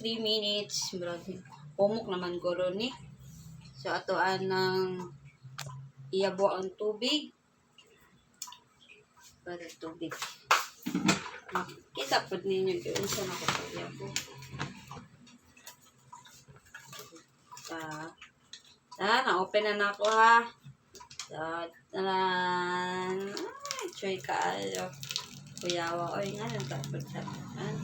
3 minutes. Murag pumok naman guro ni. So ato anang iyabo ang tubig. Para tubig. Kita pod ninyo kung unsa na ko pagyabo. Ta. Ta, na-open na nako ha. Ta, taran. Ay, choy kaayo. Kuyawa, oy, nga nang tapod sa an.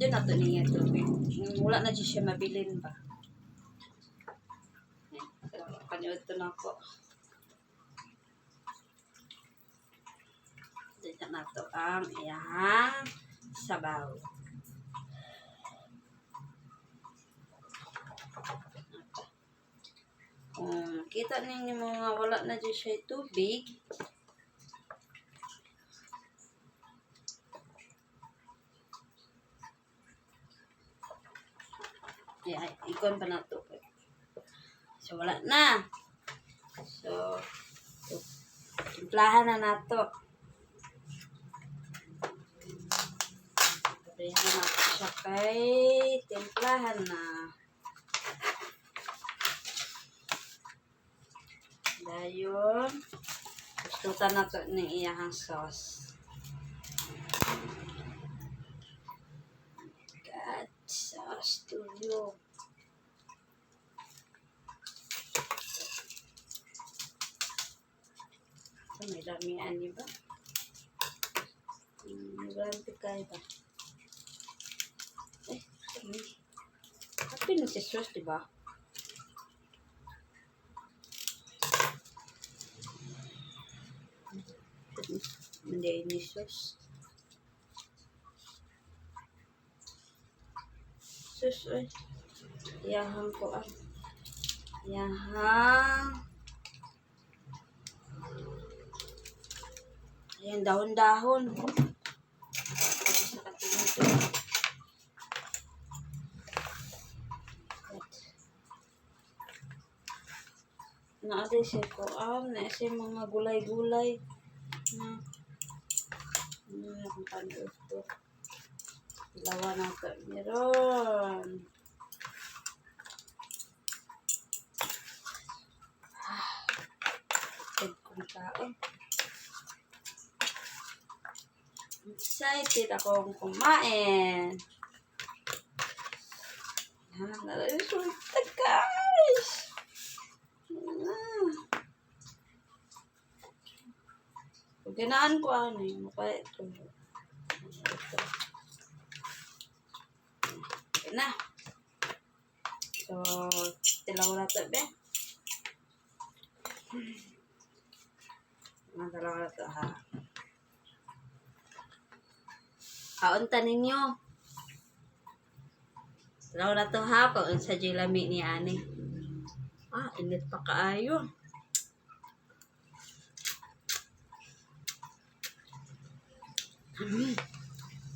Diyan na to niya tubig. Wala na dyan siya mabilin ba. Panood to na ako. Dito na to ang iyang sabaw. Kung kita ninyo mga wala na dyan siya tubig, ay, ay, ikon pa na to. So, wala na. So, timplahan na nato. Pabrihan na nato siya kay timplahan na. Dayon, gustutan na to ni iyahang sauce. God, sauce to you. Ito, may lamian, di ba? May lami kayo ba? Eh, may. Happy na si sauce, di ba? Hindi ni sauce. Sus, oy. Iyahang ko ah. Iyahang. Ayan, dahon-dahon. Sa katingin to. Naaday siya ko. Ah, na siya mga gulay-gulay. Na. Ano na kung paano ito. Dalawa na ito. Meron. Ah, kong kaon. Excited akong kumain. Yan, narasulta guys. Ah. Kung ginaan ko ano yung mukha ito. Ito. Okay na. So, tilaw na ito, be. Mga dalawa na ito, ha. Kaunta ninyo. Tilaw na to ha, kung sa lami ni ani. Ah, init pa kaayo.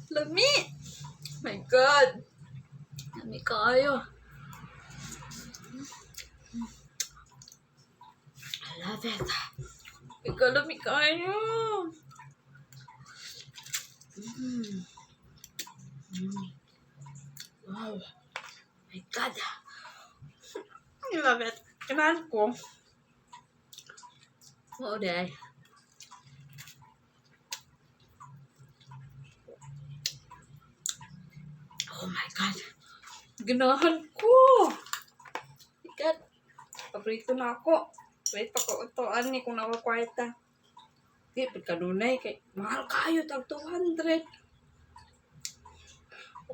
Lami! My God! Lami kaayo. I love it. Ikaw, lami kaayo. Wow. My God. I love it. Kinahan ko. Oo, day. Oh my God. Ganahan ko. My God. Paborito na ako. Wait pa ko ito ani kung nawa kwarta. Di pud kanunay kay mahal kayo tag 200.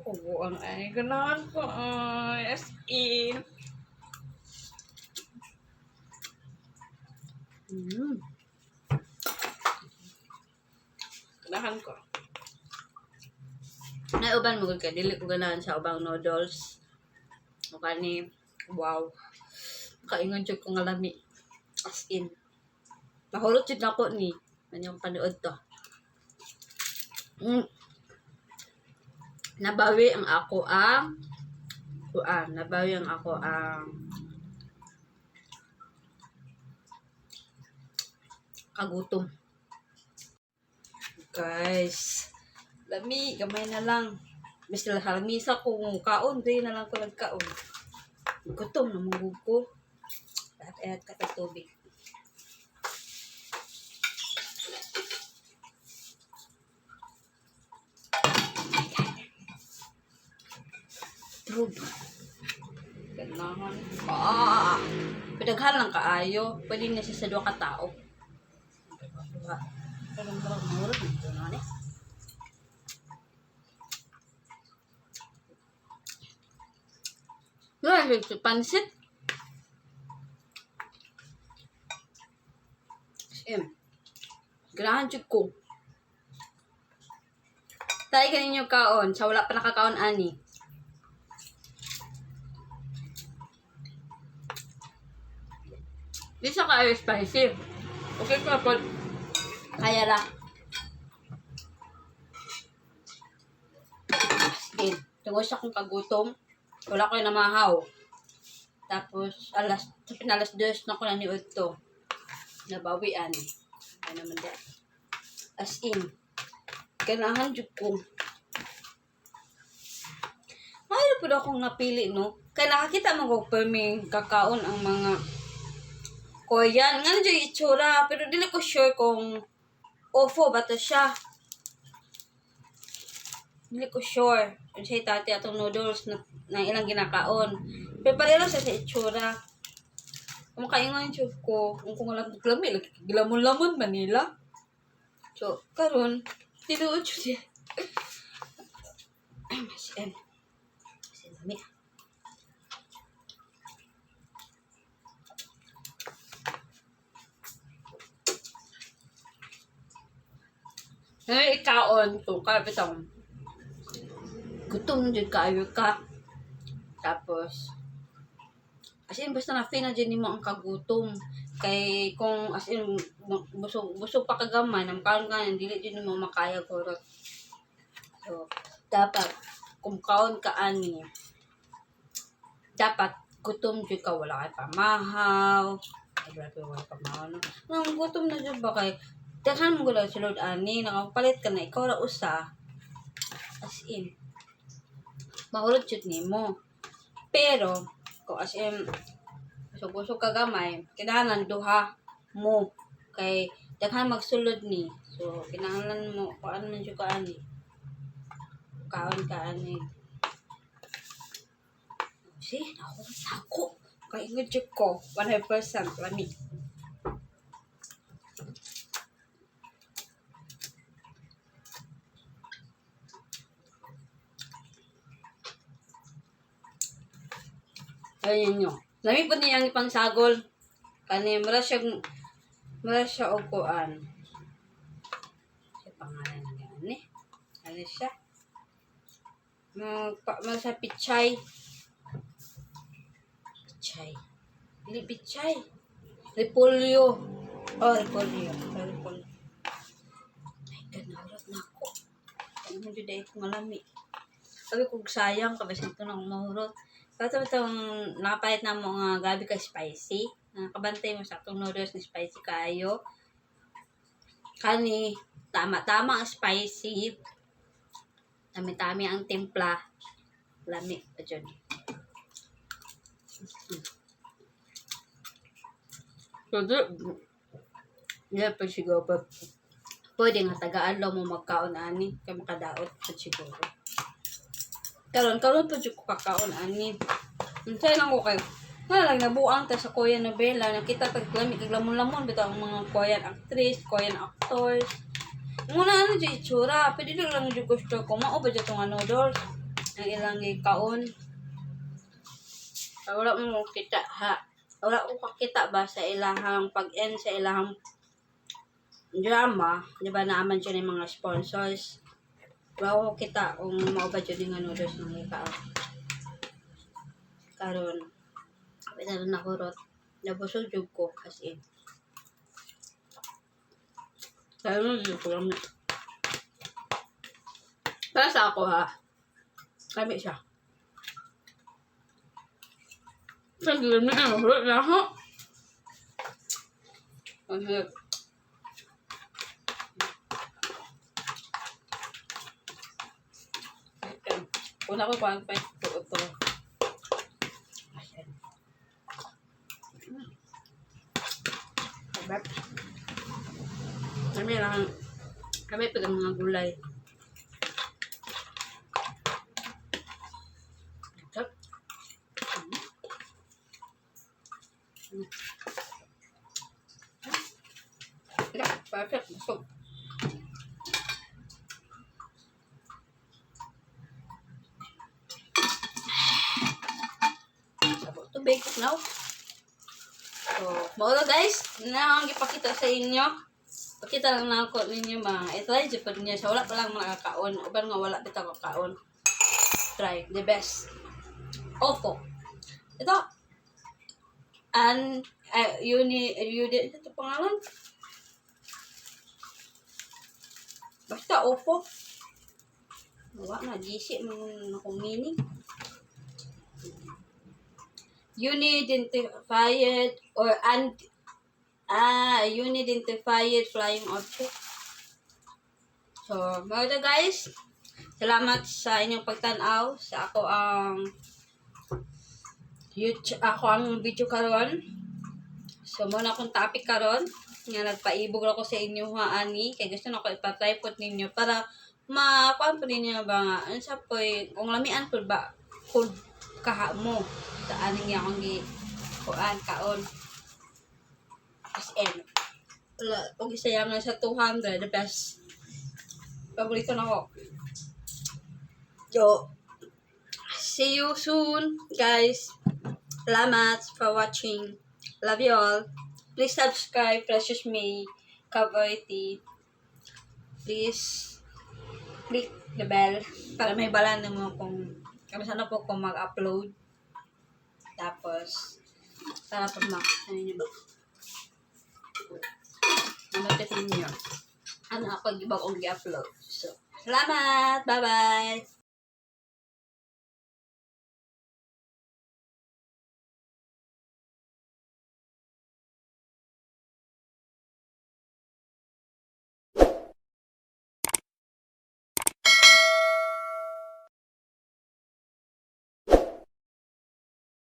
Oo, ang ay ganahan ko ay as in. Ganahan ko. Nauban mo gud ka dili ko ganahan sa ubang noodles. O kani, wow. Kaingon jud ko nga lami. As in. Mahulot jud nako ni. Ano yung panood to. Nabawi ang ako ang kuan, nabawi ang ako ang kagutom. Guys. Lami, gamay na lang. Basta halamisa ko kaon, di na lang ko nagkaon. Gutom na mong ko. Lahat ay ka tubig. True. Ganahan. Ah! Pinaghan lang kaayo. Pwede na siya sa duha ka tao. Duha. Pero murag murag dito na ni. Wala siya pansit. M. Ganahan jud ko. Tayo kaninyo kaon. Sa wala pa nakakaon ani. Di siya kaayo spicy. Okay pa po. Kaya ra. Sige. Tungod sa akong kagutom, wala ko namahaw. Tapos, alas, sa pinalas 2 na ko na niud to. Nabawian. Ano naman di. As in, ganahan jud ko. Mayroon po akong napili, no? Kaya nakakita mo ko perming kakaon ang mga Korean. Nga na dyan itsura, pero dili ko sure kung ofo ba to siya. Dili ko sure. Yun siya tati atong noodles na ilang ginakaon. Pero pareho siya sa itsura. Kumakaingon yung tube ko. Kung alam lami, gilamon-lamon Manila. So, karon tinuod siya. Ay, mas M. Kasi lami. Ay, ikaon to. Kaya bitong gutom jud kaayo ka. Tapos, as in, basta na feel na jud nimo ang kagutom. Kay kung as in, busog, busog pa kagamay, namkaon ka na, dili jud nimo makaya kurot. So, dapat, kung kaon ka ani, dapat gutom jud ka, wala kay pamahaw. Ay, grabe, wala pamahaw, no? Nang gutom na jud ba kay, daghan mo gud sa Lord ani, nakapalit ka na, ikaw ra usa. As in, mahulog jud nimo. Pero, kung as in, busog-busog ka gamay, kinahanglan duha mo. Kay, daghan magsulod ni. So, kinahanglan mo, kuan man jud ka ani. Kaon ka ani. See, nahugot ako. Kay ingon jud ko, 100% lami. Ayun nyo. Lami po niya ang ipangsagol. Kani, mura siya og kuan. Siya pangalan na yan eh. Ano siya? Mura siya pichay. Pichay. Dili pichay. Repolyo. Oh, repolyo. Repolyo. Ay, ganarot na ako. Ano mo dyan ko malami. Sabi ko, sayang, kabasin ko nang mahurot. Kato itong nakapalit na mo nga gabi ka spicy. Nakabantay mo sa atong noodles na spicy kayo. Kani, tama-tama ang spicy. Tami-tami ang timpla. Lami pa dyan. So, di, Hindi pa siguro pa. Pwede nga tagaan lang mo magkaon ani kay makadaot pa siguro. Karon karon pa jud ko kakaon ani. Unsay lang ko kay nga lang nabuang ta sa Korean novela nakita tag lami kag lamon-lamon bitaw ang mga Korean actress, Korean actors. Muna ano jud itsura, pwede dili lang jud gusto ko mao ba jud tong noodles ang ilang gikaon. Wala mo kita ha. Wala ko kakita ba sa ilahang pag-end sa ilahang drama, di ba naaman siya ng mga sponsors. Wala ko kita kung mao ba jud nga noodles ng gikaon. Karon, pwede na nahurot. Nabusog jud ko as in. Kaya mo, di ko lang. Para sa ako ha. Lami siya. Sa lami na mahulog na ako. Ang hirap. Wala ko 1.2 to. Ayan. Sarap. Kami lang, kami pag ang mga gulay. Sarap. Yeah, perfect. Busog. Sabo tubig now. So, mao guys, na ang gipakita sa inyo. Pakita lang na ako ninyo mga i-try jud pud niya. So, wala pa lang mga kaon. Uban nga wala bitaw kaon. Try the best. Ofo. Ito. An uni uni ito pangalan. Basta Ofo. Wala na GC man akong meaning. Unidentified or un unidentified flying object. So, mga guys, salamat sa inyong pagtanaw sa ako ang YouTube, ako ang video karon. So, mao na akong topic karon nga nagpaibog ra ko sa inyo ha ani kay gusto na ko ipa-try pod ninyo para makuan po ninyo ba nga unsa poy kung lamian pod ba kung kaha mo sa aning akong gi kuan kaon. As in wala og isa nga sa 200, the best, paborito na ko. Yo, see you soon, guys. Salamat for watching. Love you all. Please subscribe, Precious May Cabarete. Please click the bell para may balan mo kung kung saan po kung mag-upload. Tapos, para po ma, ano nyo ba? Ma-notify niyo. Ano ako, ibang kong i-upload. So, salamat! Bye-bye!